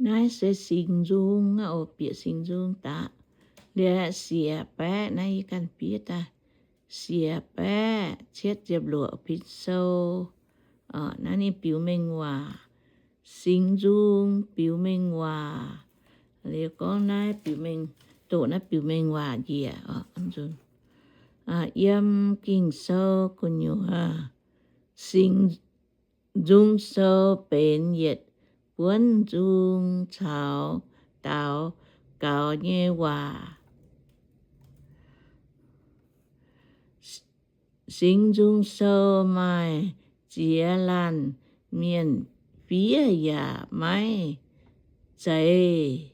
Naaiv se Singx Nzung aqv oc, bieqc Singx Nzung daaih. Liuz siec baeqv naaiv yie ganh fiev daaih. Siec baeqv cietv ziepc luoqc Binh Sou. Naaiv ninh biux mengh waac. Singx Nzung biux mengh waac. Liuz gorngv naaiv biux mengh, doqc naaiv biux mengh waac njiec. Yiem Ging-Sou gu'nyuoz, Singx Nzung Sou benx yietc buonv nzung caux daux gaux nyei waac. Singx Nzung Sou maaih ziex laanh mienh fiev yaac maiv zeiz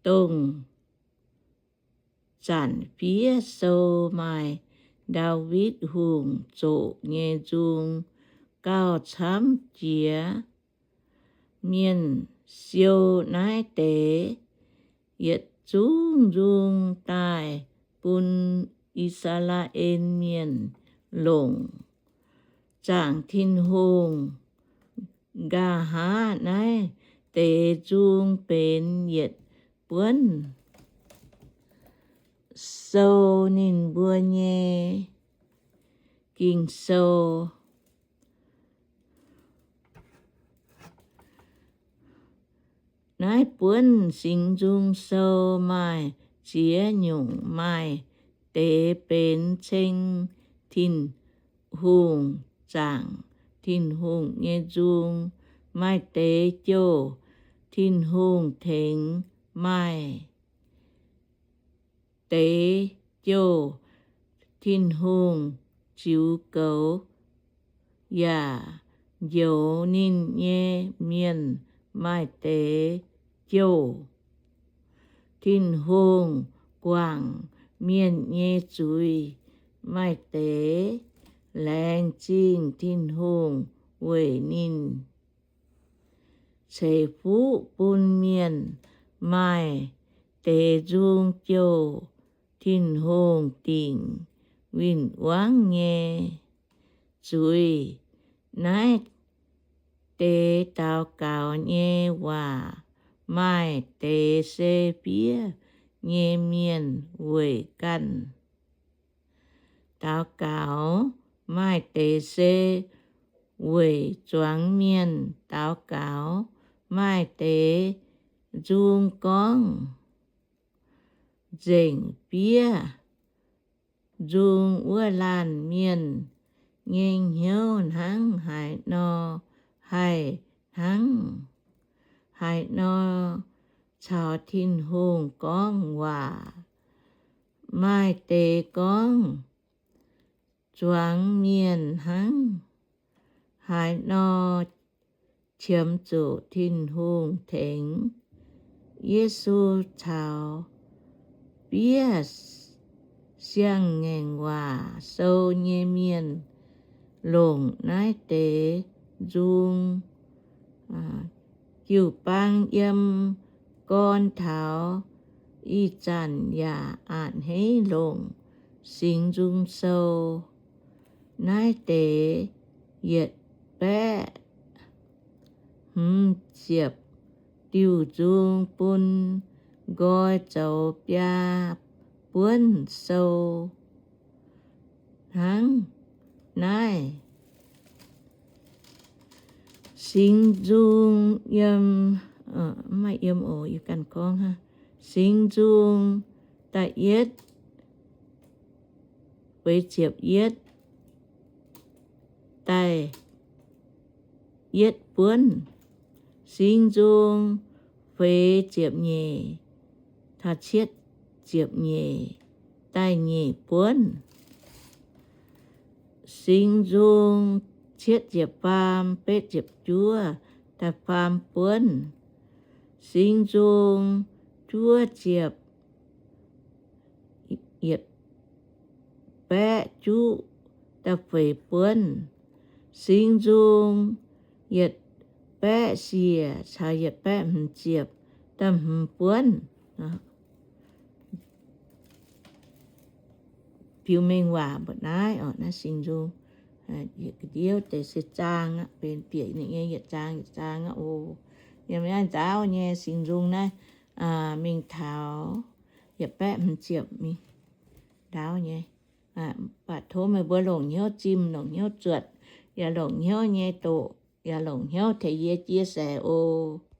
dongh zanc fiev sou. Maaih Ndaawitv Hungh zoqc nyei nzung gauh camv jiex mienh siou naaiv deix. Yietc zungv nzung daaih bun I^saa^laa^en Mienh longc zaangc Tin-Hungh. Nqa'haav naaiv deix nzung benx yietc buonv sou ninh mbuo nyei Ging-Sou. Naaiv buonv Singx Nzung Sou maaih ziex nyungc. Maaih deix benx ceng Tin-Hungh, zaangc Tin-Hungh nyei nzung. Maaih deix jouh Tin-Hungh tengx. Maaih deix jouh Tin-Hungh ziux goux yaac njoux ninh nyei mienh. Maaih deix jouh Tin-Hungh guangc mienh nyei zuiz. Maaih deix laengz zingh Tin-Hungh weic ninh ceix fuqv bun mienh. Maaih deix nzung jouh Tin-Hungh dingc win-wangv nyei zuiz. Naaiv deix daux gaux nyei waac, maaih deix se fiev nyei mienh weic ganh daux gaux. Maaih deix se weic zuangx mienh daux gaux. Maaih deix nzung gorngv nzengc fiev nzung wuov laanh mienh nyei hnyouv hnangv haaix nor haih hnangv haaix nor caux Tin-Hungh gorngv waac. Maaih deix gorngv zuangx mienh hnangv haaix nor qiemx zuqc Tin-Hungh tengx. Yesu caux fiev Siang-Ngaengc Waac Sou nyei mienh longc naaiv deix nzung. Jiu-baang yiem gorn taux ih zanc yaac a'hneiv longc Singx Nzung Sou. Naaiv deix yietc baeqv hmz ziepc diuh nzung bun nqoi zoux biaa buonv sou hnangv naaiv. Singx Nzung yiem, mv maaih yiem oc, yie ganh gorngv hnangv. Singx Nzung da'yietv feix ziepc yietv daaih yietv buonv. Singx Nzung feix ziepc nyeic taux cietv ziepc nyeic daaih nyeic buonv. Singx Nzung cietv ziepc faam betv ziepc juov daaih faam buonv. Singx Nzung juov ziepc yietc baeqv juqv da'feix buonv. Singx Nzung yietc baeqv siec caux yietc baeqv hmz ziepc da'hmz buonv. Biux mengh waac mbuoqc naaiv oc. Naaiv Singx Nzung yietc ga'ndiev deix se zaang aqv, benx bieqc ninh nyei yietc zaang yietc zaang aqv oc. Yiem naaiv nzaauv nyei Singx Nzung naaiv, mingh taux yietc baeqv hmz ziepc mingh, ndaauv nyei. Mv baac tov meih mbuo longc hnyouv zimh, longc hnyouv zuotc, yaac longc hnyouv nyei doqc, yaac longc hnyouv tengx yie chia sẻ oc.